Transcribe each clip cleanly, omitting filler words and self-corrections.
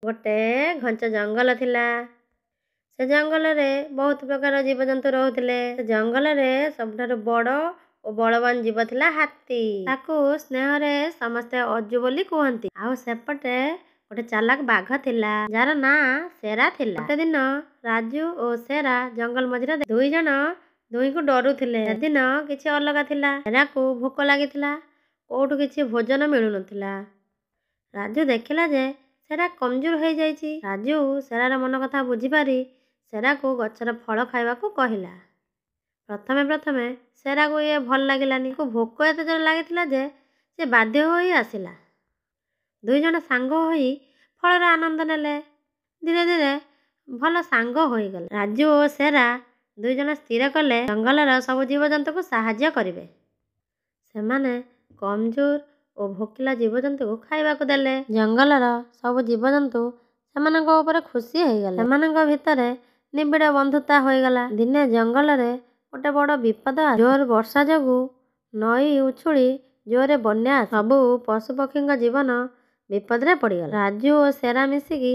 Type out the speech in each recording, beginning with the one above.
ଗୋଟେ ଘଞ୍ଚ ଜଙ୍ଗଲ ଥିଲା। ସେ ଜଙ୍ଗଲରେ ବହୁତ ପ୍ରକାର ଜୀବଜନ୍ତୁ ରହୁଥିଲେ। ସେ ଜଙ୍ଗଲରେ ସବୁଠାରୁ ବଡ଼ ଓ ବଳବାନ ଜୀବ ଥିଲା ହାତୀ। ତାକୁ ସ୍ନେହରେ ସମସ୍ତେ ଅଜୁ ବୋଲି କୁହନ୍ତି। ଆଉ ସେପଟେ ଗୋଟେ ଚାଲାକ ବାଘ ଥିଲା, ଯାହାର ନାଁ ସେରା ଥିଲା। ଗୋଟେ ଦିନ ରାଜୁ ଓ ସେରା ଜଙ୍ଗଲ ମଝିରେ, ଦୁଇ ଜଣ ଦୁହିଁଙ୍କୁ ଡରୁଥିଲେ। ସେଦିନ କିଛି ଅଲଗା ଥିଲା। ସେରାକୁ ଭୋକ ଲାଗିଥିଲା, କୋଉଠୁ କିଛି ଭୋଜନ ମିଳୁନଥିଲା। ରାଜୁ ଦେଖିଲା ଯେ ସେରା କମଜୋର ହେଇଯାଇଛି। ରାଜୁ ସେରାର ମନ କଥା ବୁଝିପାରି ସେରାକୁ ଗଛର ଫଳ ଖାଇବାକୁ କହିଲା। ପ୍ରଥମେ ପ୍ରଥମେ ସେରାକୁ ଇଏ ଭଲ ଲାଗିଲାନି। ଭୋକ ଏତେ ଜୋର ଲାଗିଥିଲା ଯେ ସେ ବାଧ୍ୟ ହୋଇ ଆସିଲା। ଦୁଇ ଜଣ ସାଙ୍ଗ ହୋଇ ଫଳର ଆନନ୍ଦ ନେଲେ। ଧୀରେ ଧୀରେ ଭଲ ସାଙ୍ଗ ହୋଇଗଲେ। ରାଜୁ ଓ ସେରା ଦୁଇ ଜଣ ସ୍ଥିର କଲେ ଜଙ୍ଗଲର ସବୁ ଜୀବଜନ୍ତୁଙ୍କୁ ସାହାଯ୍ୟ କରିବେ। ସେମାନେ କମଜୋର ଓ ଭୋକିଲା ଜୀବଜନ୍ତୁଙ୍କୁ ଖାଇବାକୁ ଦେଲେ। ଜଙ୍ଗଲର ସବୁ ଜୀବଜନ୍ତୁ ସେମାନଙ୍କ ଉପରେ ଖୁସି ହେଇଗଲେ। ସେମାନଙ୍କ ଭିତରେ ନିବିଡ଼ ବନ୍ଧୁତା ହୋଇଗଲା। ଦିନେ ଜଙ୍ଗଲରେ ଗୋଟେ ବଡ଼ ବିପଦ। ଜୋର ବର୍ଷା ଯୋଗୁଁ ନଈ ଉଛୁଳି ଜୋରରେ ବନ୍ୟା, ସବୁ ପଶୁପକ୍ଷୀଙ୍କ ଜୀବନ ବିପଦରେ ପଡ଼ିଗଲା। ରାଜୁ ଓ ସେରା ମିଶିକି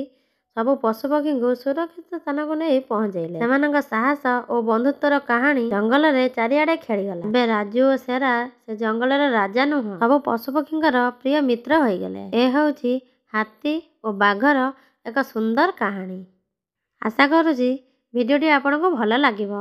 ସବୁ ପଶୁପକ୍ଷୀଙ୍କୁ ସୁରକ୍ଷିତ ସ୍ଥାନକୁ ନେଇ ପହଞ୍ଚେଇଲେ। ସେମାନଙ୍କ ସାହସ ଓ ବନ୍ଧୁତ୍ୱର କାହାଣୀ ଜଙ୍ଗଲରେ ଚାରିଆଡ଼େ ଖେଳିଗଲା। ଏବେ ରାଜୁ ଓ ସେରା ସେ ଜଙ୍ଗଲର ରାଜା ନୁହଁ, ସବୁ ପଶୁପକ୍ଷୀଙ୍କର ପ୍ରିୟ ମିତ୍ର ହୋଇଗଲେ। ଏ ହେଉଛି ହାତୀ ଓ ବାଘର ଏକ ସୁନ୍ଦର କାହାଣୀ। ଆଶା କରୁଛି ଭିଡ଼ିଓଟି ଆପଣଙ୍କୁ ଭଲ ଲାଗିବ।